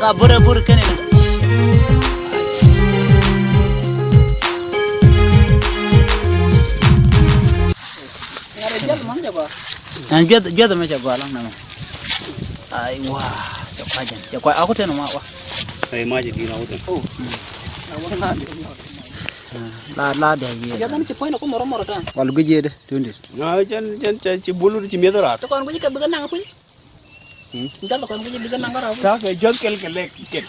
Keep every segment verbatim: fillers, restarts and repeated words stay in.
Ka bur a bur kɛn inɛ. Ɛn juɛth, juɛth mɛ cɛ gɔaa laŋ nɛmɛ. Ai wa, cɛ kua jɛn, cɛ kua, aku tɛn ma wa. Ai ma jɛ dina wutɛn. La, la dɛ yie. Wal guic yie dɛ, tundit. Na cɛn, cɛn, cɛn ci bulu ci mieth rat. Tɛ kɔn guic kɛ bikɛ naŋ kui̱. Jɔl kɔn kui̱ bikɛ naŋ kɛ rau. Ta kɛ jɔl kɛl kɛ lɛk kɛl.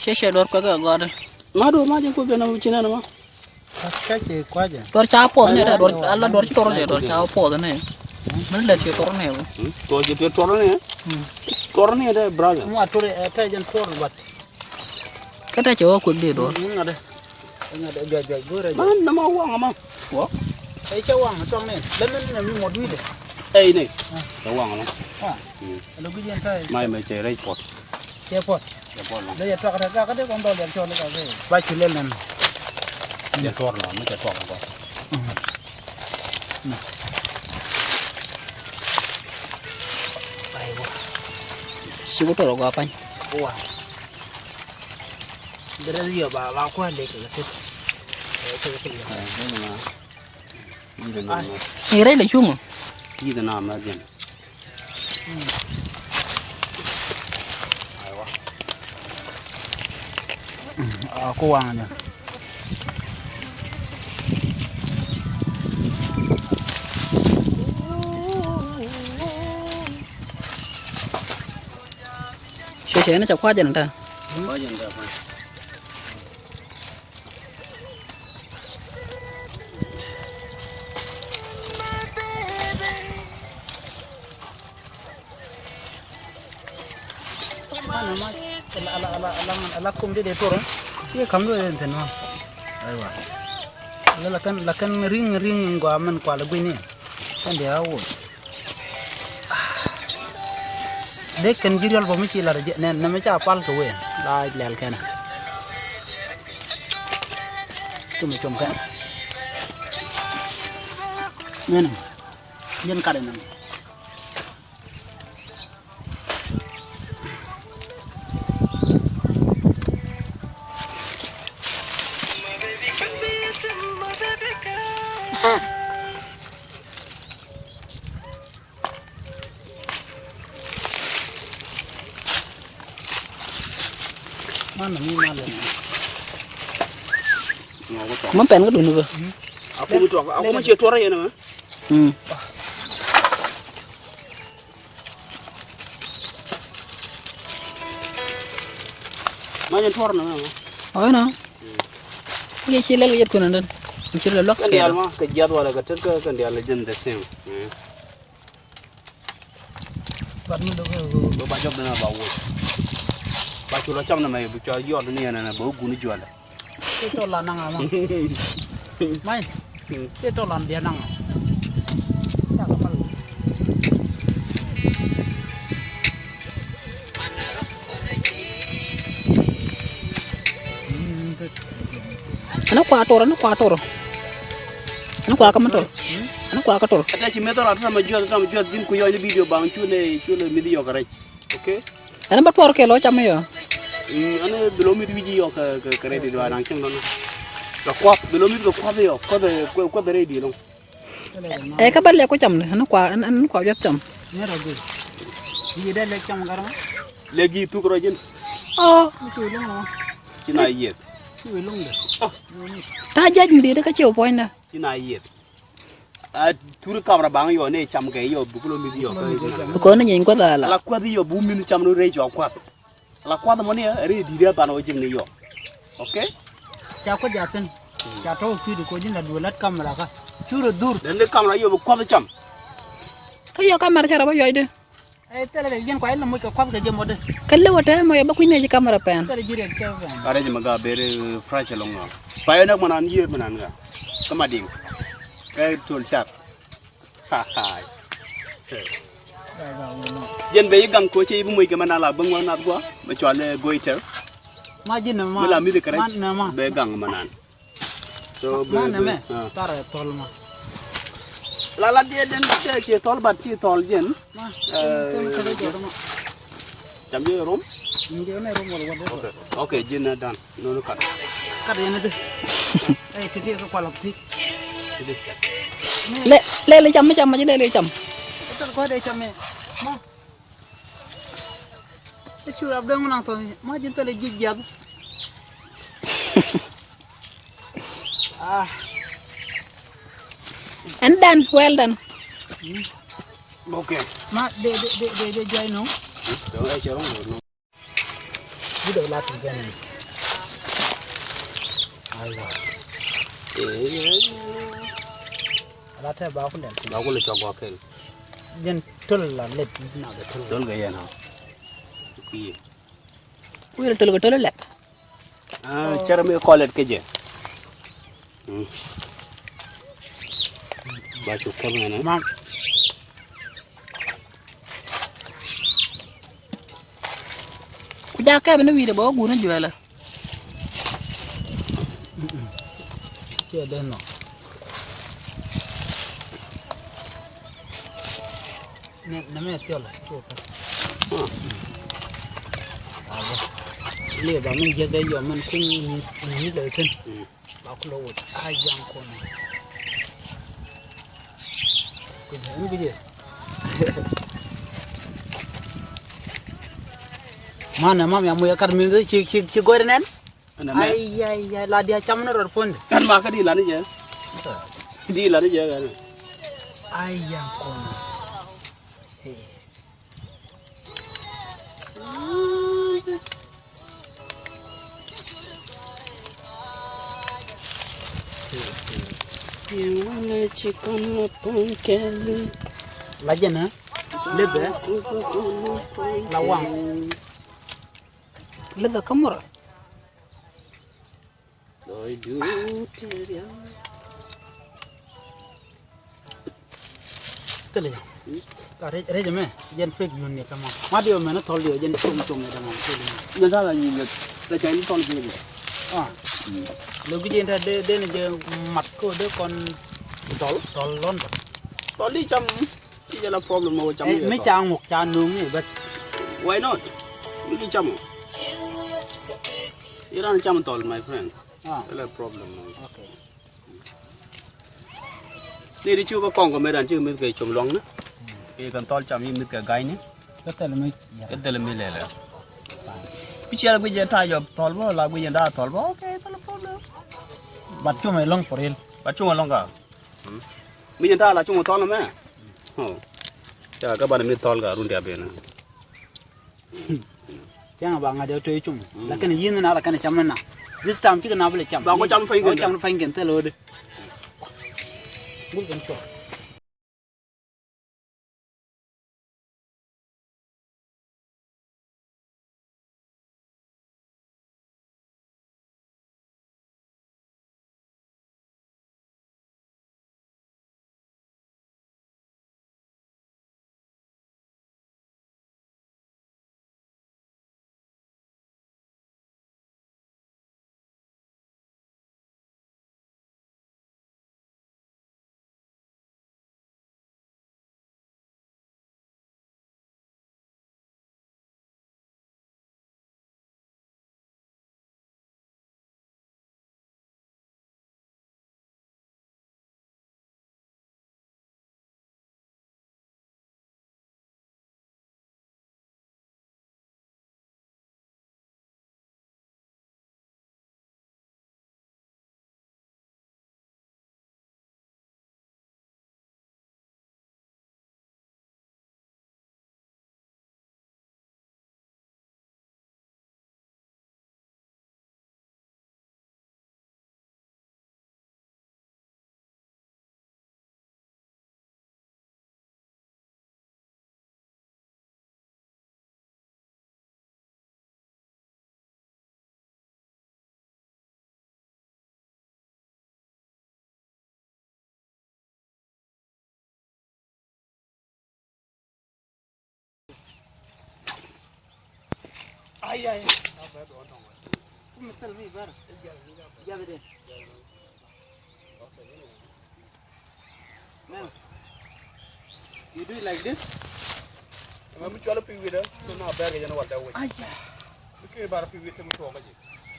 Cɛ cɛ duɔr kuɛ kɛ gɔɔdɛ. Ma do ma jɛ kuɛ kɛ na mu cinɛ na ma. Ka, ka cɛ kuacɛ. Duɔr ca puɔth ni dɛ, duɔr, ala duɔr ci tɔrɔ ni, duɔr ca puɔth ni. Mɛ lɛ ci tɔrɔ ni. Tɔrɔ ci tɔrɔ ni. Tɔrɔ ni dɛ, brother. Mua tɔrɔ, ɛ, tɛ jɛn tɔrɔ bat. Kä tɛ cɛ wä kuek dee duɔr. Ŋadɛ. Ŋadɛ, juac, juac, go̱rɛ, juac. Man, na ma waŋ ma. Wä? Ɛ, cɛ waŋ, tɔŋ ni. Lɛ mɛn ni mi mɔ dui̱dɛ. Ɛ, ni. Cɛ waŋ ma. Ɛ. Lɛ guic yɛn tɛ. Ma mɛ cɛ rɛy puɔt. Cɛ puɔt. Cɛ puɔt lɔ. Lɛ yɛ tuak rɛ gak dee kɔn dɔl yɛn cɔl ni gak dee. Ba cu lɛl nɛn. Cɛ tuɔr lɔ, mi cɛ tuɔr lɔ. Aiwa. Ci ku tuɔr lɔ gua pany. Wa. Dere yɔ ba, ba kuɛ lek lɛ tit. Ni rɛy lɛ cuŋ. Yith na mɛ jɛn. Aiwa. A ku waŋ jɛn. Cɛ cɛ ni cɛ kua̱c jɛn ta. Kua̱c jɛn ta. Ala, ala, ala, ala kum di de toro. Ye kam do en teno. Aiwa. La, la kan, la kan ring, ring gua men kua la guini. Kan de awo. Dee kɛn ji̱ riɔl bä mi ci lar jɛ nɛn nɛ mi ca pal kɛ wee la lɛl kɛn. Cum cum kɛn. Nɛn jɛn kat ɛnɛn. Mɛ pɛn kä duni bä. Aku mi tuɔk, aku mi cie tuɔrä yɛn mɛ. Mm. Ma jɛ tuɔrä nɛ mɛ. Ɔyɛ nɔ. Yɛ ci lɛl kɛ yet kunɛ dun. Ci lɛ luak kɛ dial ma kɛ jiath wala kɛ tet kɛ dial jin the same. Bä ba jɔk dina ba woi. Ba cu la cam na mɛ bu ca yɔt ni yɛn na ba gun jual. Ti tɔ la nanga ma. Mai. Ti tɔ la dia nanga. Ɛn kua tɔr, ɛn kua tɔr. Ɛn kua kä mi tɔr. Ɛn kua kä tɔr. Ata ci method ata ma juɔth, ata ma juɔth din ku yɔny ni video bang cu ne, cu ne midi yɔk rɛc. Okay? Ɛn ba tuɔr kɛ lɔ cam yɔ. Mm, ɛn bi lɔ midi wi̱ci yɔk kɛ, kɛ, kɛ rɛc di dua naŋ cieŋ dɔn. Kɛ kuath, bi lɔ midi kɛ kuath yɔ, kuath, kuath, kuath rɛc di lɔŋ. Ɛ kä bä lɛ ku cam ni, ɛn kua, ɛn, ɛn kua wiath cam. Ni rɔ gui. Ni dee lɛ cam garma. Lɛ gi thuk rɔ jin. Ɔ. Ni cu loŋ ɔ. Ci na yieth. Ci wee loŋ de. Ɔ. Ta jiac mi dee kä ci wä puɔ̱ny na. Ci na yieth. A thuri kamra baŋ yɔ ni cam kɛ yɔ buk lo mi yɔ. Kɔn ni nyiny kuath ala. Ala kuath yɔ bu mi cam ni rɛy cɔ kuath. La kuath mɔ ni a ri di di a ban wä ji̱ ni yɔ. Okay? Ca kuath ja thin. Ca tɔw kui̱di ko ji̱ la duɔlat kamera ka. Cur a dhur. Den di kamera yɔ bi kuath cam. Kä yɔ kamera ca rɔ bä yɔc di. Ɛ thilɛ rɛy jiɛn kuay lɛ moc kɛ kuath kɛ jɛ mɔdɛ. Kä lewä tɛmɛ yɛ bä kui̱ nɛ ji̱ kamera pɛn. Thilɛ ji̱ rɛy kɛ pɛn. A rɛc mɛ ga beri fresh lɔŋ ɔ. Pay nɛk mɛ nan yiëë mɛ nan ga. Kä ma diŋ. Kɛ tol car. Jɛn bɛ yi gaŋ koce yi bi moc kɛ mɛ nan la bäŋ wä nath gua mɛ cual goiter. Ma ji̱n ma. Mi la mithi kɛ rɛc bɛ gaŋ mɛ nan. So ma nɛ mɛ. Tarɛ thɔl ma. La la diɛ den tɛ ci thɔl bat ci thɔl jɛn. Ma. Cam jɛ rom. Jɛ nɛ rom wala wala. Okay, jin na dan. Nono kat. Kat yɛn de. Ɛ ti ti ko kwala pi. Lɛ lɛ lɛ cam cam ma jɛ lɛ lɛ cam. Tar ko de cam mɛ. Ma. Ti cu rap de ŋun aŋ thɔl ma jin tɛlɛ ji̱ jiath. Ah. And done, well done. Okay. Ma de de de de de jai no. Dɔŋ ɛ cɛ rɔŋ no. Ji̱ dɔŋ la ti jai no. Aiwa. La tɛ ba ku lɛ. Ba ku lɛ cɔk gɔkel. Jɛn töl la lɛt na bɛ töl. Töl kɛ yɛn ha. Kui̱. Kui̱ töl kɛ töl lɛt. Ah, cɛrɛ mi kɔlɛt kä jɛ. Mm. Ba cu kɛp ŋɛnɛ. Ma. Ku ja kɛp ni wi̱i̱dɛ bɛ wä guun ni juɛlɛ. Ciɛ dee nɔ. Nɛ, nɛ mɛ thiɔl, cu kɛ. Aba. Liɛ ba min jiɛk dee yɔ min kuny ni, ni lɛ kɛn. Ba ku lɔ wot. A jaŋ kɔn. Kuny, ɛn kuny. Man, mam ya muya kar min ci, ci, ci goy nɛn. Ɛn ɛmɛ. Ai, ai, ai, la dia cam ni rɔt puɔ̱n. Ɛn ma kä di lani jɛ. Di lani jɛ kɛn. Ai, ya kɔn. Hey. Yɛn wanɛ ci kɔn la puɔ̱n kɛli. La jɛ nɛ. Lebe. La waŋ. Lebe kä murɔ. Thilɛ jɛ. Ka rɛc, rɛc mɛ, jɛn fake yun ni kama. Ma diɔ mɛn thɔl diɔ, jɛn tuŋ tuŋ ni kama. Jɛn thal a nyin jɛ. La ca in thɔl kile jɛ. Ah. Lo ki jɛn ta de, de ni jɛ mat ko de kɔn thɔl, thɔl lɔn ba. Thɔl di cam. Ti jɛ la problem mɔ cam. Eh, yɛ mi tɔ. Ca ŋuk ca nuŋ ni bɛt. Why not? Mi di cam. Iran cam tɔl, my friend. Ah. Jɛ la problem mɔ. Okay. Ni di cu kä kɔŋ kɔ met ran ci kɛ mith kɛ com luaŋ ni. Kɛ kɛn thɔl cam yi mith kɛ ga̱y ni. Kä thɛl mi. Kä thɛl mi lɛlɛ. Bi ciɛl guic jɛ ta jɔ thɔl bä la guic jɛ da thɔl bä. Okay, thɛl problem. But cum ɛ lɔŋ for real. But cum ɛ lɔŋ ka. Mi jɛ ta la cuŋ thɔl mɛ. Oh. Ca kä banɛ mi thɔl ka run dia ben. Cɛŋ ba ŋa̱t yɛ toy cuŋ. Lakin yin na la kɛn cam na. This time cikɛ na bi lɛ cam. Ba ko cam fain kɛn. Cam fain kɛn thil ode. Gul kɛn cua. Ay, ay. Kum thil mi bar. Jabɛ den. Mɛn. You do it like this. Mɛ mi cual pi wit ɛ, so na bɛr kɛ jɛn wal da wec. Ay, ay. Mi kɛ bar pi wit, mi tuɔk kɛ jɛ.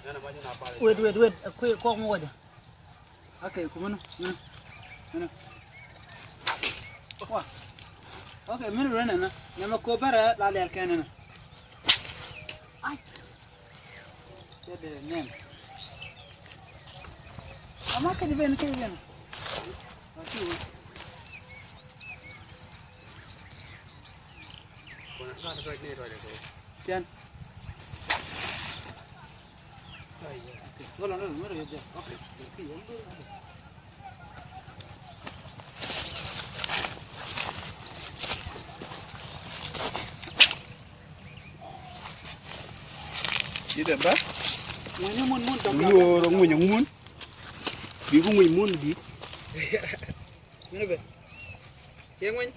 Nɛn ma jɛ na bar. Wait, wait, wait. Kuɛ kɔk mi wajɛ. Okay, kumunu, munu, munu. Wa. Okay, munu run na. Nyama ko bara la lɛl kɛn na. Ay. Kɛ de nɛn. Ama kɛ di ben, kɛ di ben. Wa ti wa. Tian. Ji̱ dee bä. Ŋuny ni mun mun dɔk. Ŋuny ŋuny ŋuny. Bi ku ŋuny mun bi. Ŋuny bɛ. Cɛ ŋuny.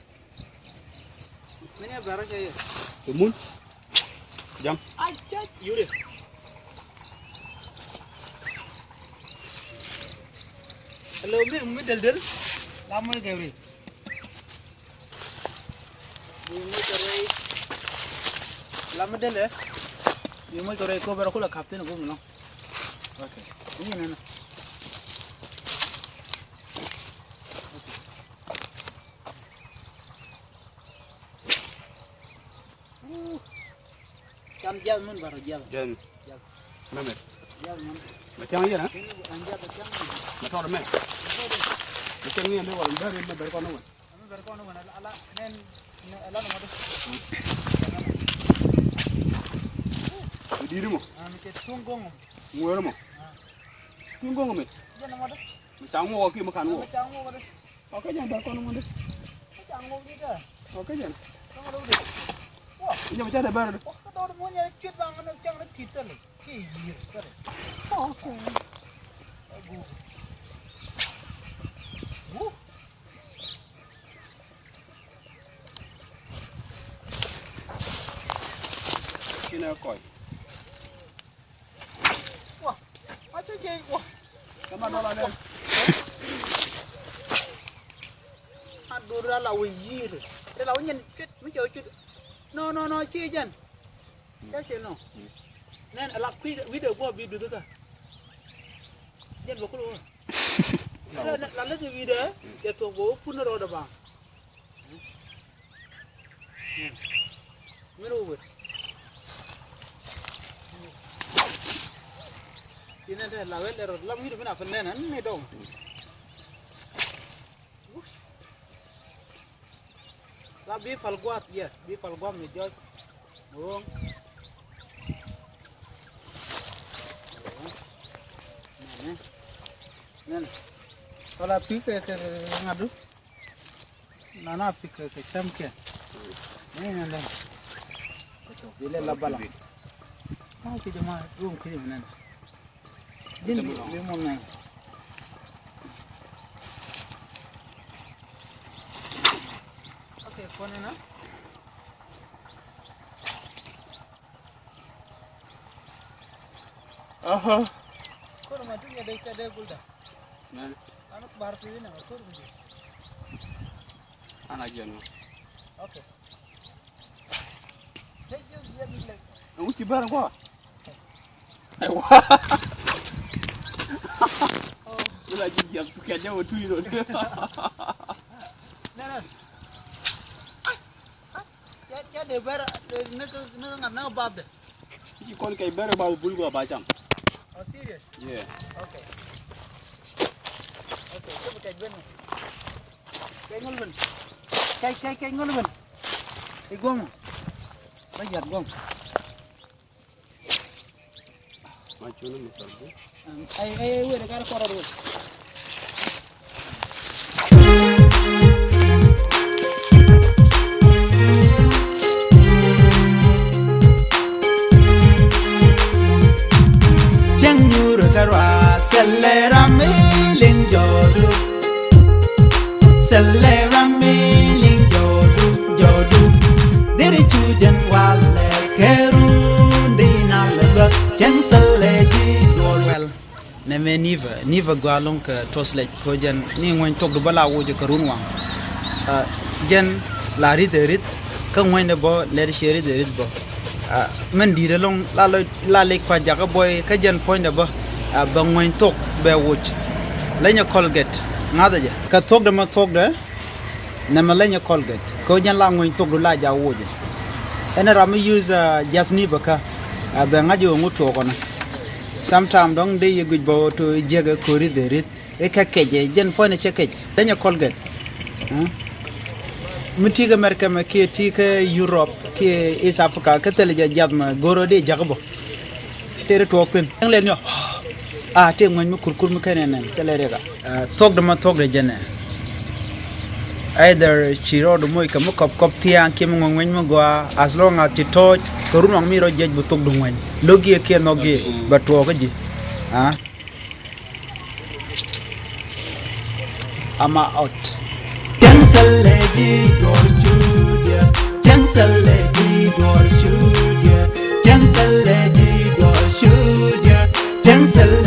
Mini a bɛrɛ cɛ yɛ. Kɛ mun. Jaŋ. Ay, cɛ yure. Hello, mi, mi del del. La mun kɛ ri. Bi moc kɛ rɛy. La mi del ɛ. Bi moc kɛ rɛy ko bɛrɛ kula kapten ko mi nɔ. Okay. Ni nɛ nɛ. Cam jiath min baro jiath. Jiath min. Jiath. Mɛmɛ. Jiath min. Mɛ cam yɛn a? An jiath cam min. Mɛ tɔr mɛ. Mɛ cam yɛn de wal bɛr mɛ bɛr kɔn wal. Mɛ bɛr kɔn wal ala nɛn ala nɔ mɔdɛ. Di di mo. An ke tung gong. Ŋuɛr mo. Tung gong mɛ. Jɛn mɔdɛ. Mɛ cam wɔ ki mɛ kan wɔ. Mɛ cam wɔ de. Ɔ kɛ jɛn bɛr kɔn ŋundi. Kä ca ŋuɔk ji̱ kä. Ɔ kɛ jɛn. Kä ŋuɔk ji̱. Wä. Jɛ bɛ ca dee bɛr di. Wä kä dɔɔr muɔ̱nyɛ cuet baŋ ni cäŋ ni ti̱t thilɛ. Ki yi̱r thilɛ. Ɔ kɛ. Ɛ guuk. Guuk. Kinɛ kɔc. Wä, a cä cɛ wä. Kɛ ma dɔla nɛ. A dur ala wä yi̱i̱r. Te la wä nyɛn cuet mi cɛ wä cuet. No, no, no, ci jɛn. Cä cɛ no. Nɛn ala kui̱ wi̱dɛ guɔ bi duth kä. Jɛn bɛ kul wä. La lä ti wi̱dɛ cɛ thuɔk bä wä pun rɔɔdɛ ba. Min wä wet. Inɛ te la wee lɛ rɔ lam wi̱i̱du min a pɛn nɛn ɛn ni dɔŋ. La bi pal guath, yes, bi pal guath mi jɔc. Wä. Nɛnɛ. Nɛnɛ. Wala pi kɛ kɛ ŋadu. Nana pik kɛ cam kɛ. Ni nɛ lɛ. Bi lɛ la bala. Kɔn ki jama dum ki jama nɛ. Jin bi mɔ nɛ. Okay, kɔn na. Aha. Kɔn ma tu nyɛ dɛ cɛ dɛ gulda. Nɛ. Anu bar pi ni ma kɔn mi. Ana jɛn ma. Okay. Ɛ wuci bɛr gua. Ɛ wa. Ula ji jiak tu kɛ jɛ wä tu yi rɔ. Nɛ nɛ. Cɛ, cɛ dee bɛr, ni kä, ni kä ŋa̱t ni kä bath dɛ. Ci kɔn kɛc bɛr ba bul gua ba cam. Oh, serious? Yeah. Okay. Okay, cɛ bi kɛc ben. Kɛc ŋɔl ben. Kɛc, kɛc, kɛc ŋɔl ben. I guɔm. Ba yat guɔm. Cäŋ nyuur kärɔa, thilɛ ram mi liŋ jɔɔdu. Thilɛ ram mi liŋ jɔɔdu, jɔɔdu. Deri cu jɛn walɛ kɛ run di Niva, niva gua loŋ kɛ tuɔth lɛc kɛ jɛn ni ŋuɛny thokdu bä la wuc kɛ run waŋ. Ah, jɛn la rith ɛ rith, kä ŋuɛny dɛ bä lɛt ciɛ rith ɛ rith bä. Ah, mɛn di̱i̱t ɛ loŋ la lɔ, la lɛc kua jakä buɔy kä jɛn puɔ̱nydɛ bä. Ah, bɛ ŋuɛny thok bɛ wuc. Lɛnyɛ Colgate, ŋa̱thɛ jɛ. Kɛ thokdɛ mɛ thokdɛ, nɛmɛ lɛnyɛ Colgate kɛ jɛn la ŋuɛny thokdu la jakä wuc. Ɛn ram mi use, ah, jath niva kä, ah, bɛ ŋa̱c ɣöö ŋut tuɔɔkɔnä. Sometime dɔ̱ŋ dee yɛ guic bä to jiɛk ɛ ko̱ri dhɛ rith. I̱ kɛ kɛc ɛ jɛn puɔ̱nydɛ cɛ kɛc. Lɛnyɛ Colgate. Mm. Mi ti̱i̱ kä America mɛ kiɛ ti̱i̱ kä Europe kiɛ East Africa kä thilɛ jɛ jath mɛ go̱rä dee jakä bä. Tëë ri tuɔɔk thi̱n. Ɛŋ lɛ niɔ. Ah, tëë ŋuɛny mi kurkur mi kɛn ɛnɛn. Kɛ lɛ riɛka. Ah, thokdɛ mɛ thokdɛ jɛnɛ. Either ci rɔɔdu moc kɛ mi kɔp kɔp thiaŋ kiɛ mi ŋuɛny ŋuɛny mi gɔaa, as long as ci tɔɔc kɛ run waŋ mi rɔ jiɛc bi thokdu ŋuɛny. Lo̱k giɛ kiɛ nhɔk giɛ bɛ tuɔɔk kä ji̱. Ah. I'm out. Cäŋ thilɛ ji̱ duɔ̱ɔ̱r cuudiɛ. Cäŋ thilɛ ji̱ duɔ̱ɔ̱r cuudiɛ. Cäŋ thilɛ ji̱ duɔ̱ɔ̱r cuudiɛ. Cäŋ thilɛ